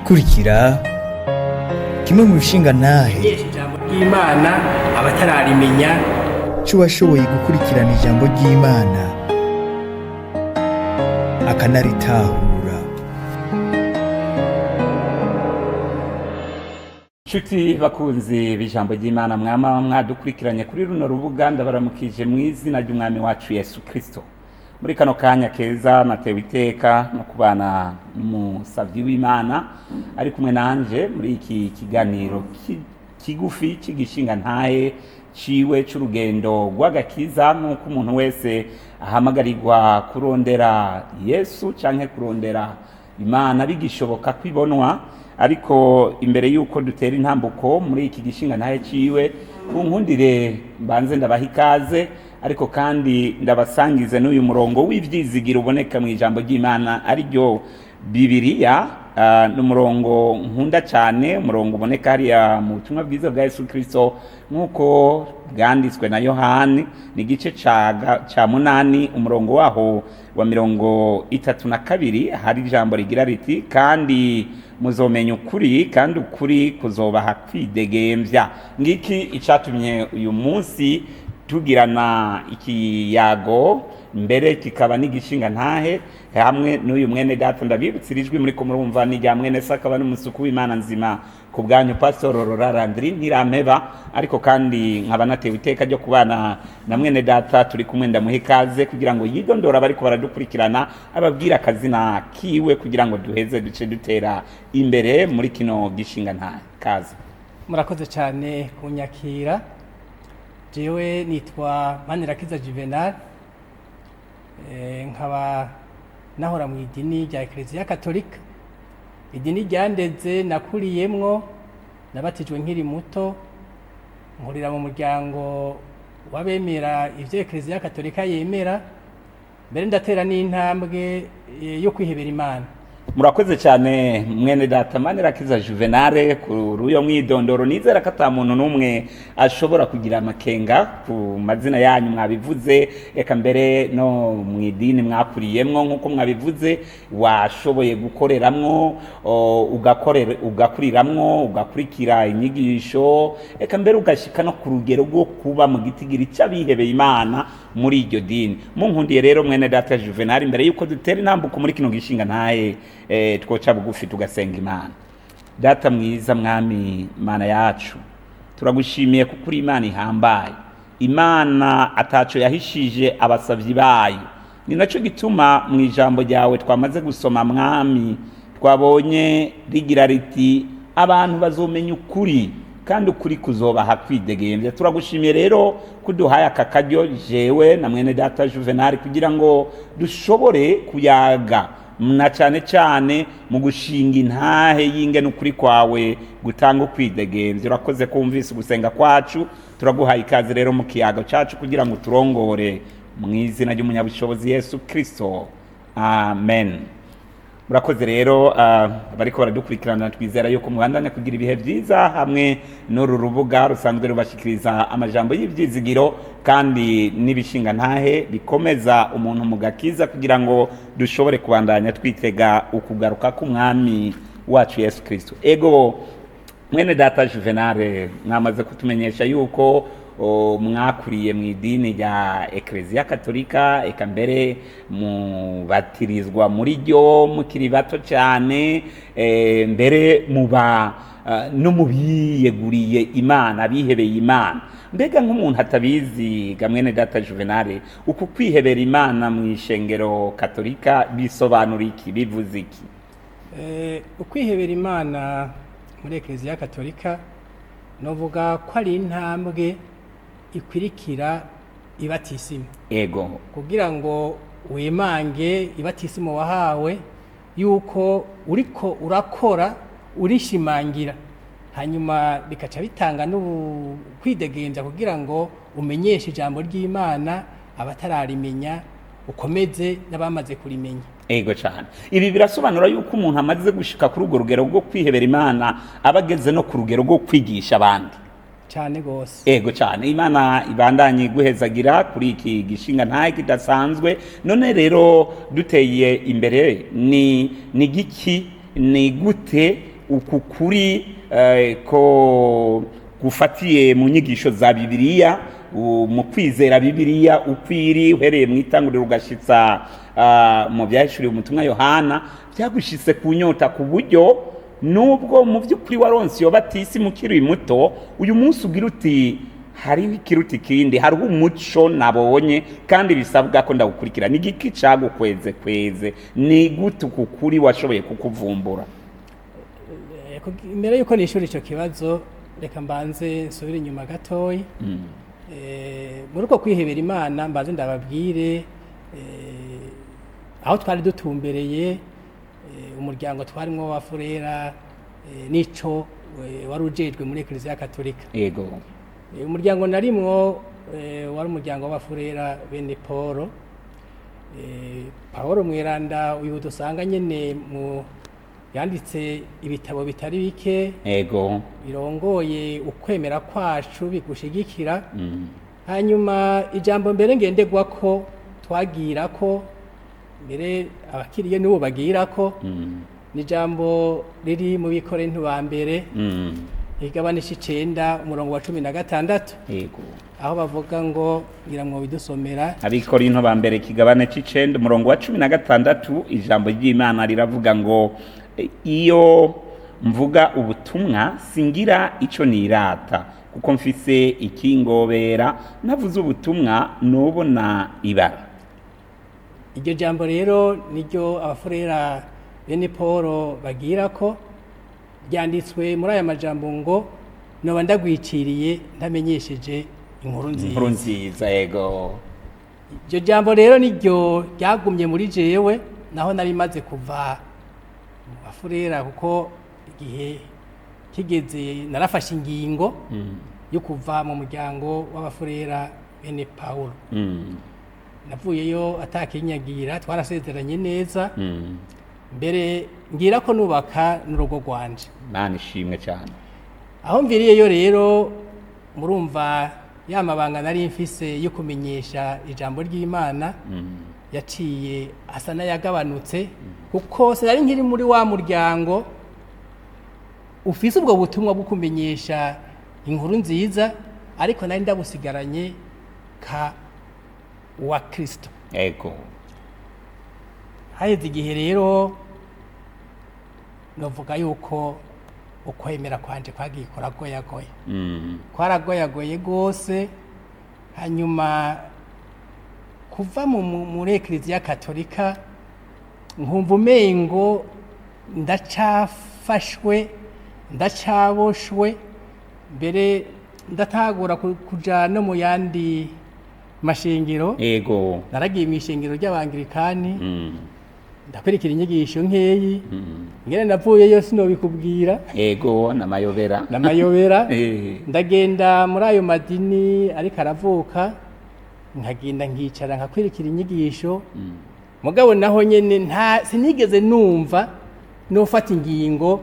Kurikira kimwe mu bishingantahe Menyesha ijambo ry'Imana abatararimenya. C'uwashoboye gukurikirana ijambo ry'Imana akanaritahura. Nshuti bakunzi b'ijambo ry'Imana, mwama mwadukurikiranye kuri runo rubuga, ndabaramukije mu izina ry'Umwami wacu Yesu Kristo. Muri kano kanya keza natewe iteka no kubana n'umusavyi w'Imana ari kumwe nanje muri iki kiganiro kigufi c'igishinga ntahe ciwe c'urugendo rw'agakiza, nk'uko umuntu wese ahamagarirwa kurondera Yesu canke kurondera Imana bigishoboka kwibonwa. Ariko imbere y'uko dutera intambuko muri iki gishinga ntahe ciwe, kunkundire mbanze ndabaha ikaze, ariko kandi ndabasangize n'uyu murongo w'ivyizigiro uboneka mu ijambo ry'Imana, ari ryo Bibiliya. Ni umurongo nkunda cyane, umurongo uboneka hariya mu butumwa bwiza bwa Yesu Kristo nk'uko bwanditswe na Yohani, ni igice ca 8, umurongo waho wa 32. Hari ijambo rigira riti: "Kandi muzomenya ukuri, kandi ukuri kuzobaha kwidegemvya." Ngiki icatumye uyu munsi tugirana ikiyago, mbere kikaba n'igishinga ntahe hamwe n'uyu mwene data. Ndabibutsa ijwi muri ko murumva ni rya mwene se akaba n'umusuku w'Imana nzima ku bwanyu, Pastor Aurora Landry Ntirampeba. Ariko kandi nkaba natewe iteka ryo kubana na mwene data turi kumwe. Ndamuha ikaze kugira ngo yidondora abariko baradukurikirana, ababwire akazina kiwe, kugira ngo duheze duce dutera imbere muri kino gishinga ntahe. Kaze. Murakoze cyane kunyakira. Jewe nitwa Manirakiza Juvenal, nkaba nahora mu idini rya Eklezia Katolika, idini ryandeze nakuriyemwo. Nabatijwe nkiri muto, nkurira mu muryango w'abemera ivyo Eklezia Katolika yemera, mbere ndatera n'intambwe yo kwihebera Imana. Murakoze cyane, mwene data Manirakiza Juvenal, kuri uyo mwidondoro. Nizera ko ata muntu n'umwe ashobora kugira amakenga ku mazina yanyu mwabivuze, reka mbere no mu idini mwakuriyemwo nk'uko mwabivuze, washoboye gukoreramwo, ugakuriramwo, ugakurikira inyigisho, reka mbere ugashika no ku rugero rwo kuba mu gitigiri c'abihebeye Imana muri iryo dini. Munkundiye rero, mwene data Juvenal, imbere yuko dutera intambuko muri kino gishinga ntahe, twoca bugufi tugasenga Imana. Data mwiza, Mwami Mana yacu, turagushimiye kuko uri Imana ihambaye, Imana ataco yahishije abasavyi bayo. Ni naco gituma mu ijambo ryawe twamaze gusoma, Mwami, twabonye rigira riti: "Abantu bazomenya ukuri, kandi ukuri kuzobaha kwidegemvya." Turagushimiye rero kuduhaye aka karyo, jewe na mwene data Juvenal, kugira ngo dushobore kuyaga, na cyane cyane mu gushinga intahe y'ingene ukuri kwawe gutanga ukwidegemvya. Urakoze kumvise ugusenga kwacu. Turaguhaye ikaze rero mu kiyago cyacu kugira ngo turongore, mu izina ry'umunyabushobozi Yesu Kristo, amen. Murakoze rero bariko baradukurikirana. Twizera yuko mubandanya kugira ibihe byiza hamwe n'uru rubuga rusanzwe rubashikiriza amajambo y'ibyizigiro kandi n'ibishinga ntahe bikomeza umuntu mu gakiza, kugira ngo dushobore kubandanya twitega ukugaruka k'Umwami wacu Yesu Kristo. Ego, mwene data Juvenal, mwamaze kutumenyesha yuko mwakuriye mu idini rya Eklezia Katolika, eka mbere mubatirizwa muri ryo mukiri bato cyane, mbere muba no mu biyeguriye Imana, bihebeye Imana. Mbega nk'umuntu atabizi ga, mwene data Juvenal, uku kwihebera Imana mu ishengero Katolika bisobanura iki, bivuze iki? Ukwihebera Imana muri Eklezia Katolika novuga ko ari intambwe ikwirikira ibatisimo, kugira ngo wemange ibatisimo wahawe yuko uriko urakora urishimangira, hanyuma bikaca bitanga n'ukwidegemvya kugira ngo umenyeshe ijambo ry'Imana abatararimenya, ukomeze n'abamaze kurimenya. Ego cyane. Ibi birasobanura yuko umuntu amaze gushika kuri urwo rugero rwo kwihebera Imana aba ageze no ku rugero rwo kwigisha abandi. Cyane gose. Ego cyane. Imana ibandanye iguhezagira kuri iki gishinga ntahe kidasanzwe. None rero duteye imbere, ni giki, ni gute? Uku kuri ko gufatiye mu nyigisho za Bibiliya, mu kwizera Bibiliya ukwiri, uhereye mu itanguriro ugashitsa mu byahishuriwe umutumwa Yohana, byagushitse ku nyota ku buryo nubwo mu by'ukuri waronse iyo batisi mukiri muto, uyu munsi ugira uti hariho ikiruta ikindi, hariho umuco nabonye kandi bisabwa ko ndawukurikira. Ni igiki cagukweze kweze? Ni gute uku kuri washoboye kukuvumbura? Imbere yuko nishura ico kibazo, reka mbanze nsubire inyuma gatoyi. Muri uko kwihebera Imana, mbanze ndababwire aho twari dutumbereye, umuryango twarimwo wa Furera, n'ico wari ujejwe muri Eklezia Katolika. Umuryango narimwo wari umuryango w'Abafurera bene Paul, Paul Mweranda uyu dusanga nyene mu yanditse ibitabo bitari bike birongoye ukwemera kwacu, bigushigikira. Hanyuma ijambo mbere ngenderwa ko twagira ko mbere abakiriye n'ubu bagira ko ni ijambo riri mu Bikorinto ba mbere, igabane c'icenda, umurongo wa 16, aho bavuga ngo, ngira ngo bidusomera. Abikorinto ba mbere, kigabane c'icenda, umurongo wa 16, ijambo ry'Imana riravuga ngo: "Iyo mvuga ubutumwa singira ico nirata, kuko mfise ikingobera; navuze ubutumwa nobona ibara." Iryo jambo rero niryo Abafurera bene Paul bagira ko ryanditswe muri aya majambo ngo: "Noba ndagwiciriye ntamenyesheje inkuru Inkuru nziza." nziza, yego. Iryo jambo rero niryo ryagumye muri jewe naho nari maze kuva mu Bafurera, kuko igihe kigeze narafashe ingingo yo kuva mu muryango w'Abafurera bene Paulo. Navuyeyo atakinyagira, twarasezeranye neza, mbere ngira ko nubaka n'urugo rwanje. Imana ishimwe cyane. Aho mviriyeyo rero, murumva ya mabanga nari mfise yo kumenyesha ijambo ry'Imana yaciye asa n'ayagabanutse, kuko sinari nkiri muri wa muryango ufise ubwo butumwa bwo kumenyesha inkuru nziza, ariko nari ndabusigaranye ka wa Kristo. Haheze igihe rero, novuga yuko ukwemera kwanje kwagiye kuragoyagoya, kwaragoyagoye rwose. Hanyuma kuva muri Ekleziya Katolika, nkumva umengo ndacafashwe, ndacaboshwe. Mbere ndatagura kuja no mu yandi mashengero. Naragiye mu ishengero ry'Abangirikani, ndakurikira inyigisho nkeyi. Ngene navuyeyo sinobikubwira. Yego, namayobera. Namayobera. Ndagenda muri ayo madini ariko aravuka, nkagenda nkicara nkakwirikira inyigisho, mugabo naho nyene nta sinigeze numva nofata ingingo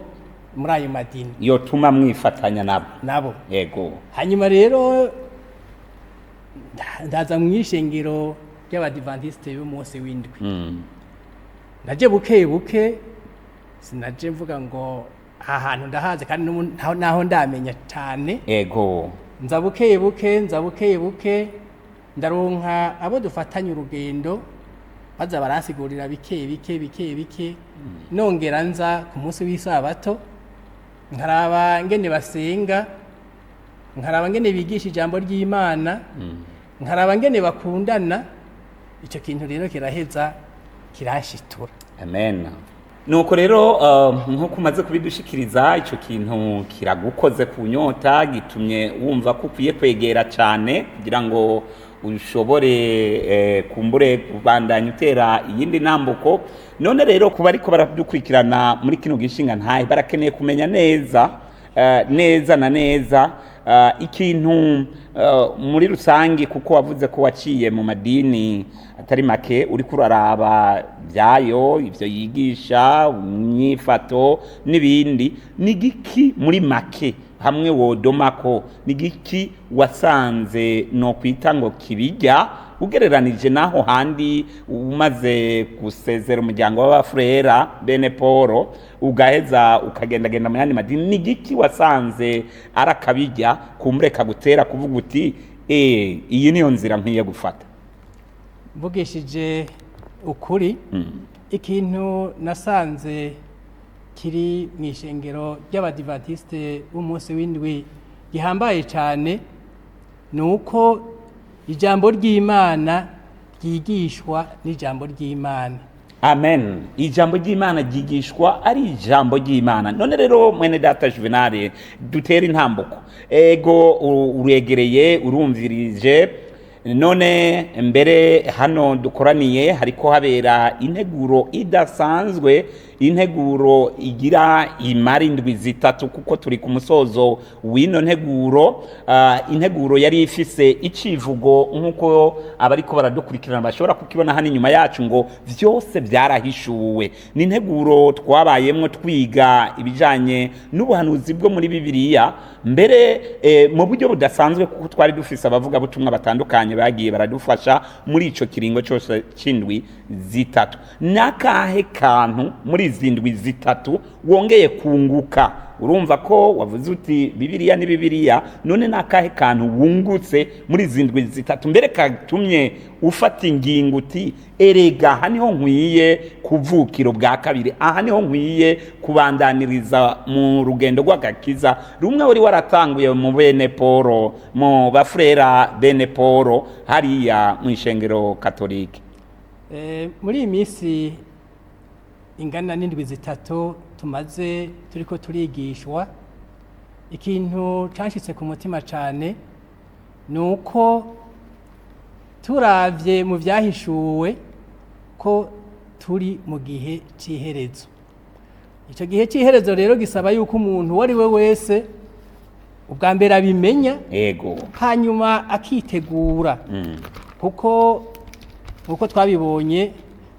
muri ayo madini yotuma mwifatanya nabo. Nabo. Hanyuma rero ndaza mu ishengero ry'Abadivantisite b'umunsi w'indwi. Naje buke buke, sinaje mvuga ngo aha hantu ndahazi kandi n'ubu naho ndamenya cyane. Nza buke buke, nza buke buke, ndaronka abo dufatanya urugendo, baza baransigurira bike bike bike bike, nongera nza ku munsi w'isabato nkaraba ngene basenga, nkaraba ngene bigisha ijambo ry'Imana, nkaraba ngene bakundana. Icyo kintu rero kiraheza kiranshitura. Amen. Nuko rero nkuko umaze kubidushikiriza, ico kintu kiragukoze ku nyota, gitumye wumva ko ukwiye kwegera cyane kugira ngo ushobore kumbure kubandanya utera iyindi ntambuko. None rero kuba ariko baradukurikirana muri kino gishinga ntahe, barakeneye kumenya neza neza na neza ikintu muri rusange, kuko wavuze ko waciye mu madini atari make, uriko uraraba byayo, ivyo yigisha, imyifato n'ibindi. Ni giki muri make hamwe wodoma ko ni giki wasanze no kwita ngo kibijya? Ugereranije naho handi umaze gusezera umuryango w'abafurera bene Paul, ugaheza ukagendagenda mu yandi madini, ni igiki wasanze ari akabijya kumureka gutera kuvuga uti: "Iyi niyo nzira nkwiye gufata"? Mvugishije ukuri, ikintu nasanze kiri mu ishengero ry'Abadivantisite b'umunsi w'indwi gihambaye cyane ni uko ijambo ry'Imana ryigishwa n'ijambo ry'Imana. Amen. Ijambo ry'Imana ryigishwa ari ijambo ry'Imana. None rero, mwene data Juvenal, dutera intambuko. Ego, uregereye, urumvirije. None mbere hano dukoraniye hariko habera integuro idasanzwe, integuro igira imara indwi 3, kuko turi ku musozo w'ino nteguro. Integuro yari ifise icivugo, nk'uko abariko baradukurikirana bashobora kukibona hano inyuma yacu, ngo "Vyose byarahishuwe". Ni integuro twabayemwo twiga ibijanye n'ubuhanuzi bwo muri Bibiliya, mbere mu buryo budasanzwe, kuko twari dufise abavugabutumwa batandukanye bagiye baradufasha muri ico kiringo cyose c'indwi 3. N'akahe kantu muri izi ndwi 3 wongeye kunguka? Urumva ko wavuze uti Bibiliya ni Bibiliya. None n'akahe kantu wungutse muri izi ndwi 3, mbere katumye ufata ingingo uti: "Erega aha niho nkwiye kuvukira ubwa kabiri, aha niho nkwiye kubandaniriza mu rugendo rw'agakiza rumwe wari waratanguye mu bene Polo, mu bafurera bene Polo hariya mu ishengero katolike"? Muri iyi minsi ingana n'indwi 3 tumaze turiko turigishwa, ikintu canshitse ku mutima cane ni uko turavye mu vyahishuwe ko turi mu gihe c'iherezo. Ico gihe c'iherezo rero gisaba yuko umuntu uwo ari we wese ubwa mbere abimenya, hanyuma akitegura, kuko nkuko twabibonye,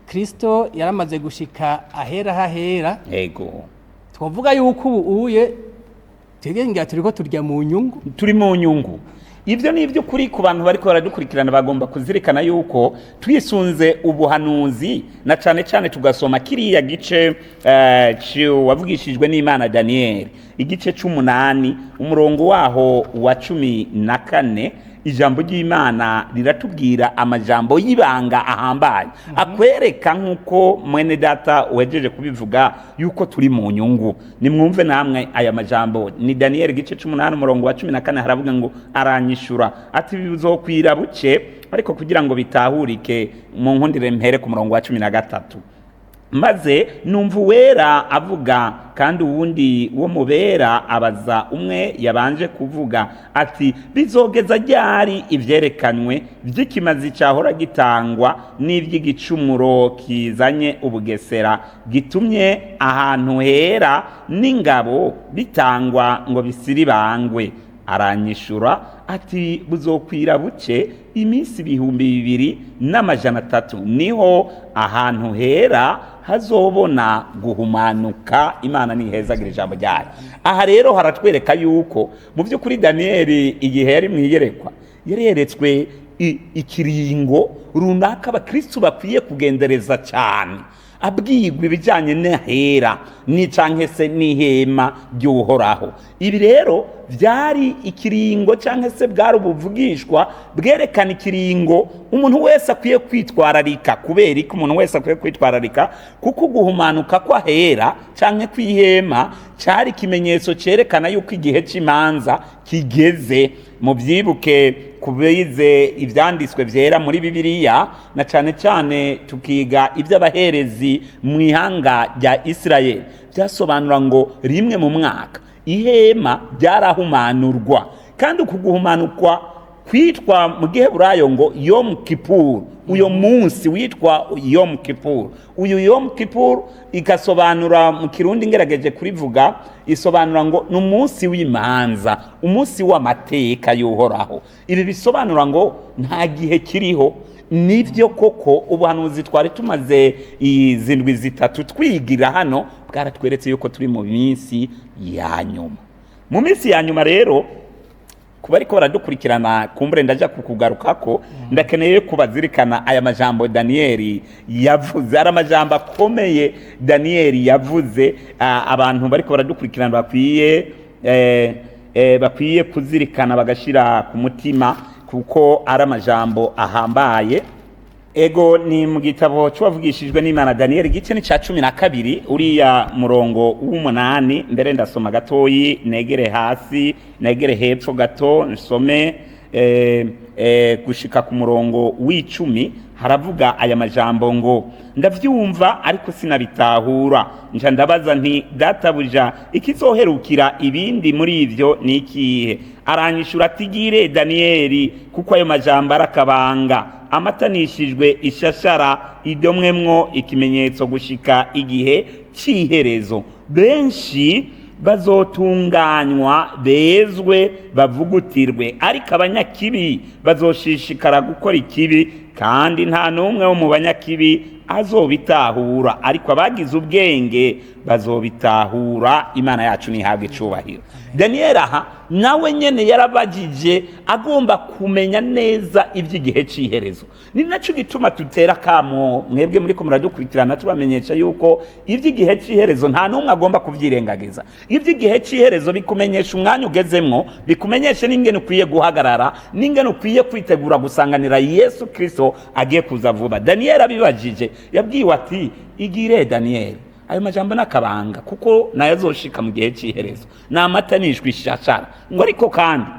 Kristo yaramaze gushika ahera hahera. Twavuga yuko ubu uye twebwe turiko turya mu nyungu. Turi mu nyungu, ibyo ni iby'ukuri. Ku bantu bariko baradukurikirana, bagomba kuzirikana yuko twisunze ubuhanuzi, na cane cane tugasoma kiriya gice wavugishijwe n'Imana Daniel, igice c'umunani, umurongo waho wa 14, ijambo ry'Imana riratubwira amajambo y'ibanga ahambaye akwereka, nk'uko mwene data wejeje kubivuga, yuko turi mu nyungu. Nimwumve namwe aya majambo, ni Daniel igice c'umunani, umurongo wa 14. Haravuga ngo: "Aranyishura ati: 'Bizokwira buke.'" Ariko kugira ngo bitahurike, mu nkundire mpere ku murongo wa 13: "Maze numva uwera avuga, kandi uwundi wo mubera abaza umwe yabanje kuvuga ati: 'Bizogeza ryari ivyerekanywe vy'ikimazi cahora gitangwa n'ivy'igicumuro kizanye ubugesera gitumye ahantu hera n'ingabo bitangwa ngo bisiribangwe?' Aranyishura ati: 'Buzokwira buke iminsi 2300, niho ahantu hera hazobona guhumanuka.'" Imana ntihezagira ijambo ryayo. Aha rero haratwereka yuko mu by'ukuri Daniyeli, igihe yari mu iyerekwa, yari yeretswe ikiringo runaka abakristu bakwiye kugendereza cyane, abwirwa ibijyanye n'ahera ni canke se n'ihema ry'Uhoraho. Ibi rero byari ikiringo, canke se bwari ubuvugishwa bwerekana ikiringo umuntu wese akwiye kwitwararika. Kubera ko umuntu wese akwiye kwitwararika, kuko guhumanuka kw'ahera canke kw'ihema cyari ikimenyetso cyerekana yuko igihe cy'imanza kigeze. Mubyibuke, kubize ibyanditswe byera muri Bibiliya, na cyane cyane tukiga iby'abaherezi mu ihanga rya Isirayeli, byasobanura ngo rimwe mu mwaka ihema ryarahumanurwa. Kandi uku guhumanukwa kwitwa mu Giheburayo ngo Yom Kippur. Uyo munsi witwa Yom Kippur. Uyu Yom Kippur igasobanura mu Kirundi, ngerageje kurivuga, isobanura ngo ni umunsi w'imanza, umunsi w'amateka y'Uhoraho. Ibi bisobanura ngo nta gihe kiriho. Nibyo koko, ubuhanuzi twari tumaze izi ndwi 3 twigira hano bwaratweretse yuko turi mu minsi ya nyuma. Mu minsi ya nyuma rero Kuba ariko baradukurikirana, kumbure ndaja kukugarukako. Ndakeneye kubazirikana aya majambo Daniyeli yavuze. Ari amajambo akomeye Daniyeli yavuze, abantu bariko baradukurikirana bakwiye bakwiye kuzirikana, bagashira ku mutima, kuko ari amajambo ahambaye. Ego, ni mu gitabo cy'uwavugishijwe n'Imana Daniyeli, igice ni cya 12, uriya murongo w'8. Mbere ndasoma gatoyi, negere hasi, negere hepfo gato, nsome gushika ku murongo w'10. Haravuga aya majambo ngo: "Ndavyumva ariko sinabitahura. Nca ndabaza nti: 'Databuja, ikizoherukira ibindi muri ivyo ni ikihe?' Aranyishura ati: 'Gire Daniyeli, kuko ayo majambo arakabanga, amatanishijwe ishashara, idomwemwo ikimenyetso gushika igihe c'iherezo. Benshi bazotunganywa, bezwe, bavugutirwe, ariko abanyakibi bazoshishikara gukora ikibi, kandi nta n'umwe wo mu banyakibi azobitahura, ariko abagize ubwenge bazobitahura.'" Imana yacu ntihabwe icubahiro. Daniyeli aha nawe nyene yarabajije, agomba kumenya neza iby'igihe c'iherezo. Ni nacyo gituma tutera kamo mwebwe muriko muradukurikirana, tubamenyesha yuko iby'igihe c'iherezo nta n'umwe agomba kubyirengagiza. Iby'igihe c'iherezo bikumenyesha umwanya ugezemwo, bikumenyesha n'ingene ukwiye guhagarara, n'ingene ukwiye kwitegura gusanganira Yesu Kristo agiye kuza vuba. Daniyeli abibajije, yabwiwe ati: "Igire Daniyeli, ayo majambo n'akabanga, kuko nayo azoshika mu gihe cy'iherezo, ni amatanishwa ishashara." Ngo ariko kandi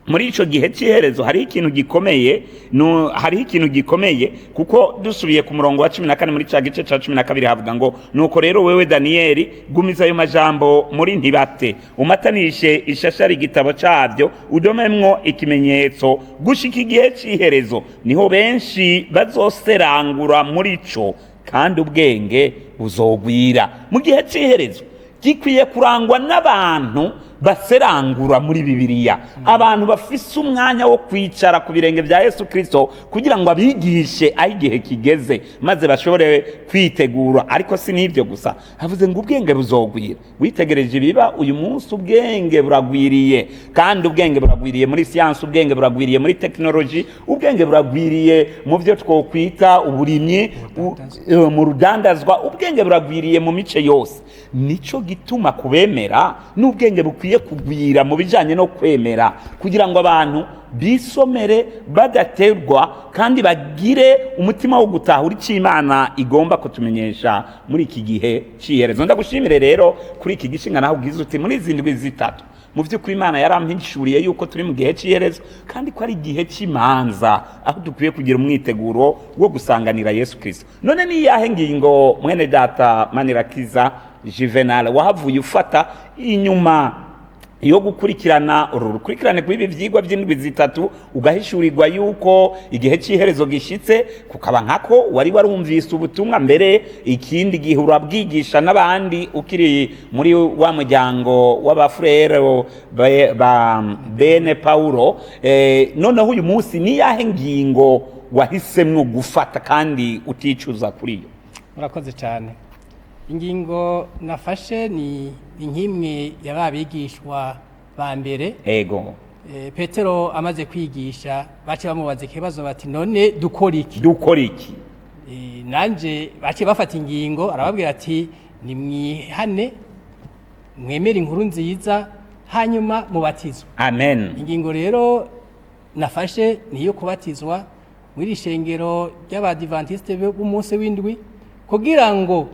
muri ico gihe cy'iherezo hariho ikintu gikomeye, no, hariho ikintu gikomeye, kuko dusubiye ku murongo wa 14 muri ca gice ca 12, havuga ngo: "Nuko rero wewe Daniyeli, gumiza ayo majambo muri ntibate, umatanishe ishashara igitabo cabyo, udomemwo ikimenyetso gushika igihe c'iherezo. Niho benshi bazoserangura muri co, kandi ubwenge buzogwira." Mu gihe c'iherezo gikwiye kurangwa n'abantu baserangura muri Bibiliya, abantu bafise umwanya wo kwicara ku birenge bya Yesu Kristo kugira ngo abigishe aho igihe kigeze, maze bashobore kwitegura. Ariko si n'ibyo gusa, havuze ngo ubwenge buzogwira. Witegereje ibiba uyu munsi, ubwenge buragwiriye, kandi ubwenge buragwiriye muri siyansi, ubwenge buragwiriye muri tekinoloji, ubwenge buragwiriye mu byo twokwita uburimyi, mu rudandazwa, ubwenge buragwiriye mu mice yose. Nico gituma kubemera n'ubwenge bukwiye kugwira mu bijanye no kwemera, kugira ngo abantu bisomere badaterwa, kandi bagire umutima wo gutahura icyo Imana igomba kutumenyesha muri iki gihe c'iherezo. Ndagushimire rero kuri iki gishinga naho ubwiza uti: "Muri izi ndwi 3, mu by'ukuri Imana yarampishuriye yuko turi mu gihe cy'iherezo, kandi ko ari igihe cy'imanza, aho dukwiye kugira umwiteguro wo gusanganira Yesu Kristo." None ni iyahe ngingo, mwene data Manirakiza Juvenal, wahavuye ufata inyuma yo gukurikirana uru rukurikirane rw'ibi vyigwa by'indwi 3, ugahishurirwa yuko igihe cy'iherezo gishitse, kukaba nkako wari warumvise ubutumwa mbere ikindi gihe urabwigisha n'abandi ukiri muri wa muryango w'abafurere ba bene Paulo, noneho uyu munsi ni yahe ngingo wahisemwo gufata kandi uticuza kuri yo? Murakoze cyane. Ingingo nafashe ni nk'imwe ya ba bigishwa ba mbere. Petero amaze kwigisha, bace bamubaza ikibazo bati: "None dukora iki?" Dukora iki? Nanje bace bafata ingingo, arababwira ati: "Nimwihane, mwemere inkuru nziza, hanyuma mubatizwe." Amen. Ingingo rero nafashe ni iyo kubatizwa muri iri shengero ry'Abadivantisite b'umunsi w'indwi, kugira ngo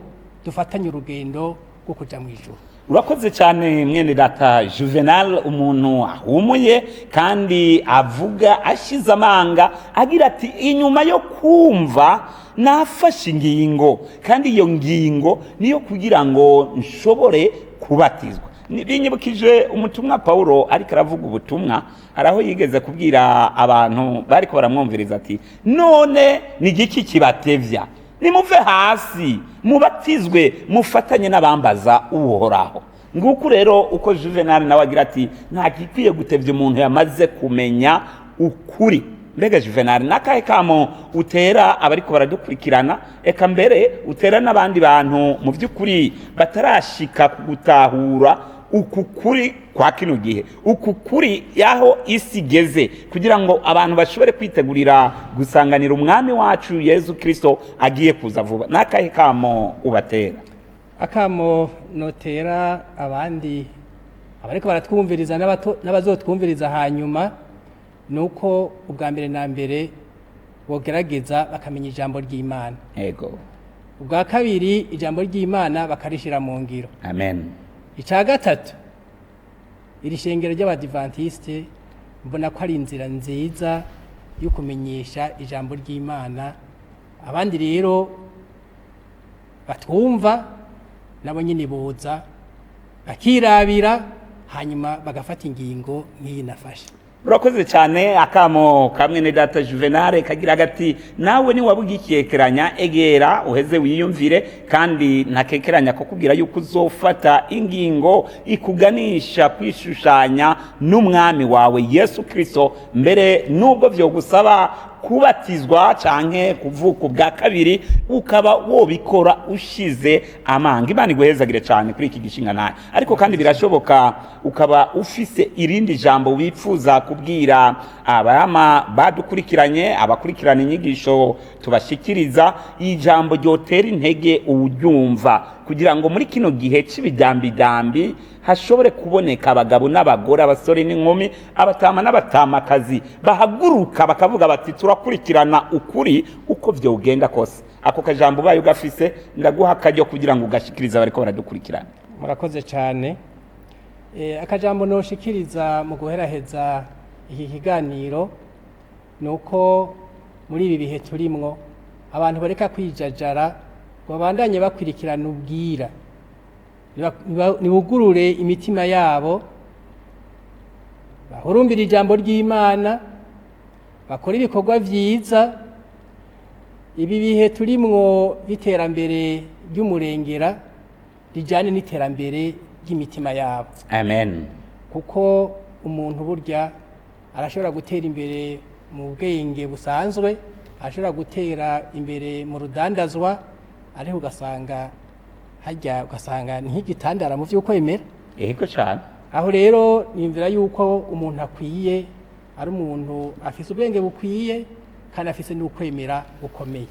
dufatanye urugendo rwo kuja mu ijuru. Urakoze cyane, mwene data Juvenal, umuntu ahumuye kandi avuga ashize amanga, agira ati: "Inyuma yo kumva nafashe ingingo, kandi iyo ngingo niyo kugira ngo nshobore kubatizwa." Binyibukije umutumwa Paulo ariko aravuga ubutumwa, hari aho yigeze kubwira abantu bariko baramwumviriza ati: "None ni igiki kibatevya? Nimuve hasi, mubatizwe, mufatanye n'abambaza Uhoraho." Nguku rero uko Juvenal nawe agira ati: "Nta gikwiye gutevya umuntu yamaze kumenya ukuri." Mbega Juvenal, nakahe kamo utera abariko baradukurikirana, eka mbere utera n'abandi bantu mu by'ukuri batarashika ku gutahura Uku kuri kwa kino gihe, uku kuri yaho isi igeze, kugira ngo abantu bashobore kwitegurira gusanganira umwami wacu Yezu Kristo agiye kuza vuba, n'akahe kamo ubatera? Akamo notera abandi abariko baratwumviriza n'abazotwumviriza hanyuma ni uko ubwa mbere na mbere bogerageza bakamenya ijambo ry'Imana. Ubwa kabiri, ijambo ry'Imana bakarishira mu ngiro. Amen. Icya gatatu, iri shengero ry'Abadivantisite mbona ko ari inzira nziza yo kumenyesha ijambo ry'Imana. Abandi rero batwumva nabo nyine boza bakirabira, hanyuma bagafata ingingo nk'iyi nafashe. Urakoze cyane. Akamo kamwe ne data Juvenal kagira gati: nawe niwabugikekeranya, egera uheze wiyumvire, kandi ntakekeranya kukubwira yuko uzofata ingingo ikuganisha kwishushanya n'umwami wawe Yesu Kristo, mbere nubwo vyogusaba kubatizwa canke kuvuka ubwa kabiri, ukaba wobikora ushize amanga. Imana iguhezagire cyane kuri iki gishinga nawe. Ariko kandi birashoboka ukaba ufise irindi jambo wifuza kubwira abama badukurikiranye, abakurikirana inyigisho tubashikiriza, ijambo ryotera intege uwuryumva, kugira ngo muri kino gihe c'ibidambidambi hashobore kuboneka abagabo n'abagore, abasore n'inkumi, abatama n'abatamakazi bahaguruka bakavuga bati: "Turakurikirana ukuri uko vyogenda kose." Ako kajambo ubaye ugafise, ndaguha akaryo kugira ngo ugashikirize abariko baradukurikirana. Murakoze cyane. Akajambo noshikiriza mu guheraheza iki kiganiro ni uko muri ibi bihe turimwo abantu bareka kwijajara, ngo babandanye bakwirikirana ubwira. Nibugurure imitima yabo, bahurumbire ijambo ry'Imana, bakore ibikorwa vyiza. Ibi bihe turimwo b'iterambere ry'umurengera rijyane n'iterambere ry'imitima yabo. Amen. Kuko umuntu burya arashobora gutera imbere mu bwenge busanzwe, arashobora gutera imbere mu rudandazwa, ariko ugasanga hajya ugasanga ni nk'igitandara mu vy'ukwemera. Yego cyane. Aho rero niyumvira yuko umuntu akwiye ari umuntu afise ubwenge bukwiye kandi afise n'ukwemera gukomeye.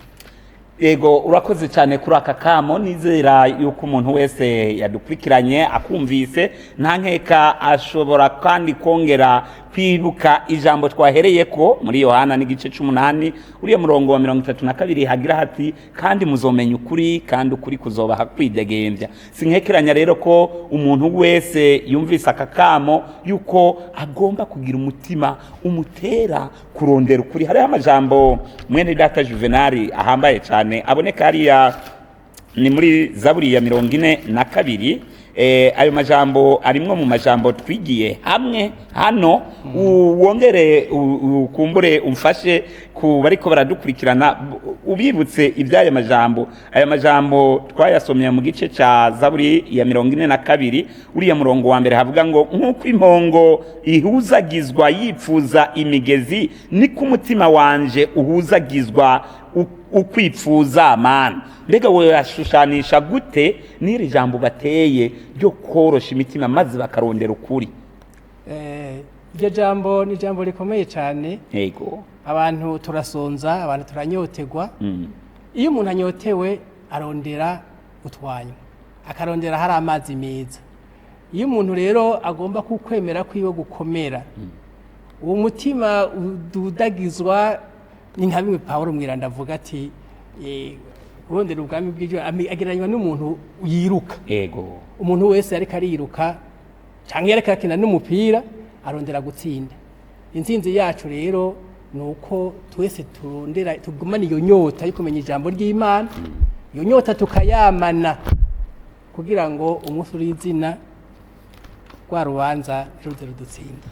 Yego, urakoze cyane kuri aka kamo. Nizera yuko umuntu wese yadukurikiranye akumvise, nta nkeka ashobora kandi kongera kwibuka ijambo twahereye ko muri Yohana n'igice c'umunani, uriya murongo wa 32, hagira hati: "Kandi muzomenya ukuri, kandi ukuri kuzobaha kwidegembya." Sinkekeranya rero ko umuntu wese yumvise aka kamo yuko agomba kugira umutima umutera kurondera ukuri. Hariho amajambo, mwene data Juvenali, ahambaye cyane aboneka hariya, ni muri Zaburi ya 42. Ayo majambo arimwo mu majambo twigiye hamwe hano. Wongere ukumbure umfashe ku bariko baradukurikirana, ubibutse iby'aya majambo. Aya majambo twayasomye mu gice ca Zaburi ya 42, uriya murongo wa mbere, havuga ngo: "Nk'uko impongo ihuzagizwa yipfuza imigezi, niko umutima wanje uhuzagizwa ukwipfuza mana." Mbega woyashushanisha gute n'iri jambo bateye ryo korosha imitima maze bakarondera ukuri? Iryo jambo ni ijambo rikomeye cyane. Abantu turasonza, abantu turanyotegwa. Iyo umuntu anyotewe arondera utwanywa, akarondera hari amazi meza. Iyo umuntu rero agomba kukwemera kwiwe gukomera, uwo mutima ududagizwa, ni nka bimwe Pawulo Mwiranda avuga ati urondera ubwami bw'ijuru agereranywa n'umuntu yiruka. Umuntu wese ariko ariruka cyangwa yariko arakina n'umupira arondera gutsinda. Intsinzi yacu rero ni uko twese turondera, tugumana iyo nyota yo kumenya ijambo ry'Imana, iyo nyota tukayamana, kugira ngo umunsi uri izina rwa rubanza ntiruze rudutsinda.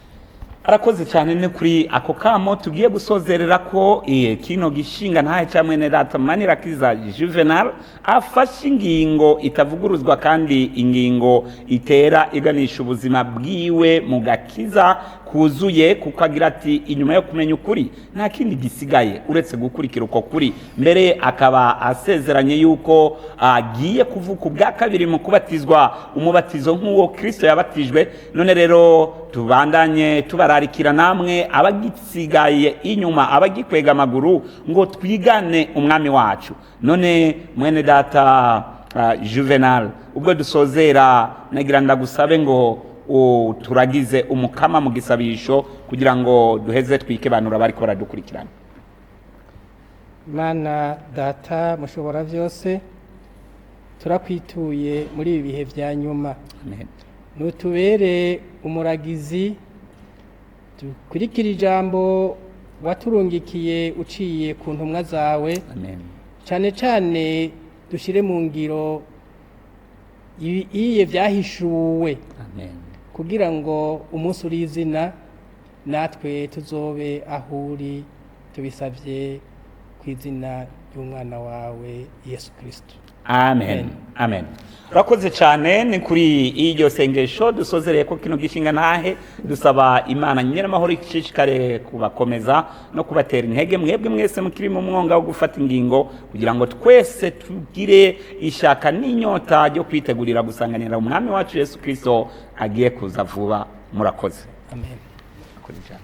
Arakoze cyane. Ni kuri ako kamo tugiye gusozerera ko kino gishinga ntahe ca mwene data Manirakiza Juvenal afashe ingingo itavuguruzwa, kandi ingingo itera iganisha ubuzima bwiwe mu gakiza. kuzuye, kuko agira ati inyuma yo kumenya ukuri nta kindi gisigaye uretse gukurikira uko kuri. Mbere akaba asezeranye yuko agiye kuvuka ubwa kabiri mu kubatizwa umubatizo nk'uwo Kristo yabatijwe. None rero tubandanye tubararikira namwe abagisigaye inyuma, abagikwega amaguru, ngo twigane umwami wacu. None mwene data Juvenal, ubwo dusozera, nagira ndagusabe ngo turagize umukama mu gisabisho kugira ngo duheze twikebanura bariko baradukurikirana. Mana Data mushobora byose, turakwituye muri ibi bihe bya nyuma. Amen. Nutubere umuragizi, dukurikire ijambo waturungikiye uciye ku ntumwa zawe. Amen. Cyane cyane dushyire mu ngiro iye byahishuwe, Amen. kugira ngo umunsi uri izina natwe tuzobe aho uri. Tubisabye ku izina ry'umwana wawe Yesu Kirisito. Amen, amen. Urakoze cyane. Ni kuri iryo sengesho dusozereye ko kino gishinga ntahe, dusaba Imana nyiramahoro ishishikare kubakomeza no kubatera intege mwebwe mwese mukiri mu mwonga wo gufata ingingo, kugira ngo twese tugire ishaka n'inyota ryo kwitegurira gusanganira umwami wacu Yesu Kirisito agiye kuza vuba. Murakoze. Amen. Murakoze cyane.